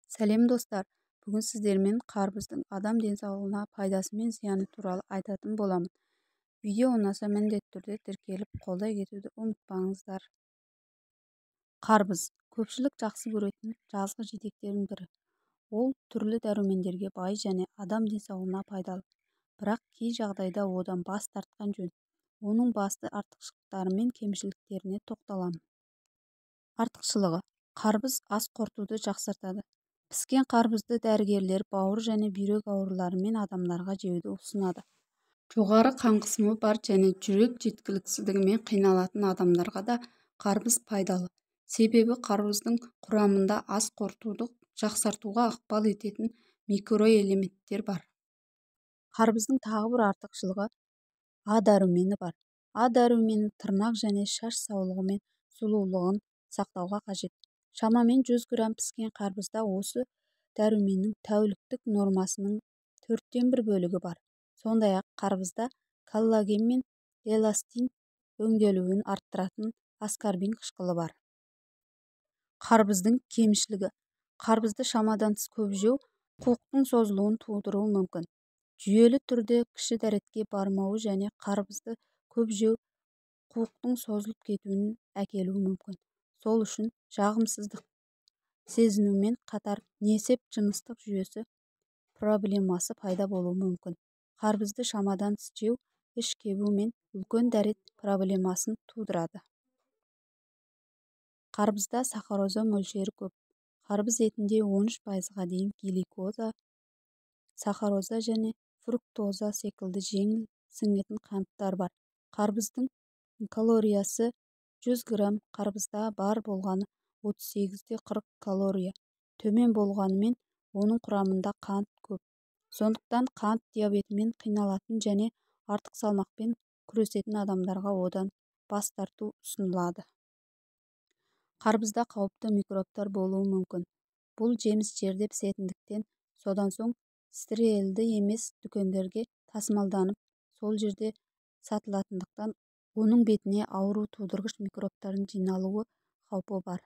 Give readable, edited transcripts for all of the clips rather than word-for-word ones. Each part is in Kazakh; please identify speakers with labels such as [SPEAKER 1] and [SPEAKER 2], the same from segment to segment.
[SPEAKER 1] Сәлем, достар! Бүгін сіздермен қарбыздың адам денсаулығына пайдасы мен зияны туралы айтатын боламын. Видео ұнаса, міндетті түрде тіркеліп, қолдай кетуді ұмытпаңыздар. Қарбыз – көпшілік жақсы көретін жазғы жидектердің бірі. Ол түрлі дәрумендерге бай және адам денсаулығына пайдалы. Бірақ кей жағдайда одан бас тартқан жөн. Оның басты артықшылықтары мен кемшіліктеріне тоқталамын. Артықшылығы: қарбыз ас қорытуды жақсартады. Піскен қарбызды дәрігерлер бауыр және бүйрек ауруларымен адамдарға жеуді ұсынады. Жоғары қан қысымы бар және жүрек жеткіліксіздігімен қиналатын адамдарға да қарбыз пайдалы. Себебі қарбыздың құрамында ас қорытуды жақсартуға ықпал ететін микроэлементтер бар. Қарбыздың тағы бір артықшылығы: А дәрумені бар. А дәрумені тырнақ және шаш саулығы мен сұлулығын сақтауға қажет. Шамамен 100 грамм піскен қарбызда осы дәруменнің тәуліктік нормасының төрттен бір бөлігі бар. Сондай-ақ қарбызда коллаген мен эластин өңделуін арттыратын аскорбин қышқылы бар. Қарбыздың кемшілігі: қарбызды шамадан тыс көп жеу қуықтың созылуын тудыруы мүмкін. Жүйелі түрде кіші дәретке бармауы және қарбызды көп жеу қуықтың созылып кетуіне әкелуі мүмкін. Сол үшін жағымсыздық сезінумен қатар несеп жыныстық жүйесі проблемасы пайда болуы мүмкін. Қарбызды шамадан тыс жеу іш кебу мен үлкен дәрет проблемасын тудырады. Қарбызда сахароза мөлшері көп. Қарбыз етінде 13 пайызға дейін гликоза, сахароза және фруктоза секілді жеңіл сіңетін қанттар бар. Қарбыздың калориясы: 100 грамм қарбызда бар болғаны 38,40 калория. Төмен болғанымен, оның құрамында қант көп. Сондықтан қант диабетімен қиналатын және артық салмақпен күресетін адамдарға одан бас тарту ұсынылады. Қарбызда қауіпті микробтар болуы мүмкін. Бұл жеміс жерде пісетіндіктен, содан соң стерильді емес дүкендерге тасымалданып, сол жерде сатылатындықтан, оның бетіне ауру тудырғыш микробтардың жиналуы қаупі бар.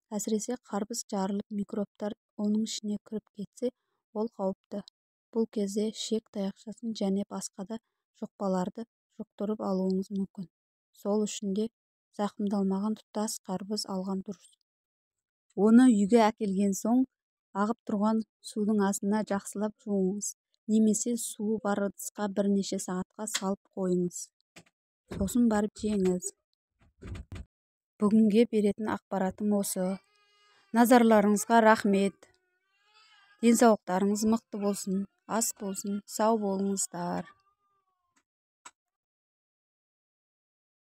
[SPEAKER 1] Әсіресе қарбыз жарылып, микробтар оның ішіне кіріп кетсе, ол қауіпті. Бұл кезде ішек таяқшасын және басқа да жұқпаларды жұқтырып алуыңыз мүмкін. Сол үшін де зақымдалмаған тұтас қарбыз алған дұрыс. Оны үйге әкелген соң ағып тұрған судың астында жақсылап жуыңыз немесе суы бар ыдысқа бірнеше сағатқа салып қойыңыз, сосын барып жеңіз. Бүгінге беретін ақпаратым осы. Назарларыңызға рахмет! Денсаулықтарыңыз мықты болсын, ас болсын, сау болыңыздар!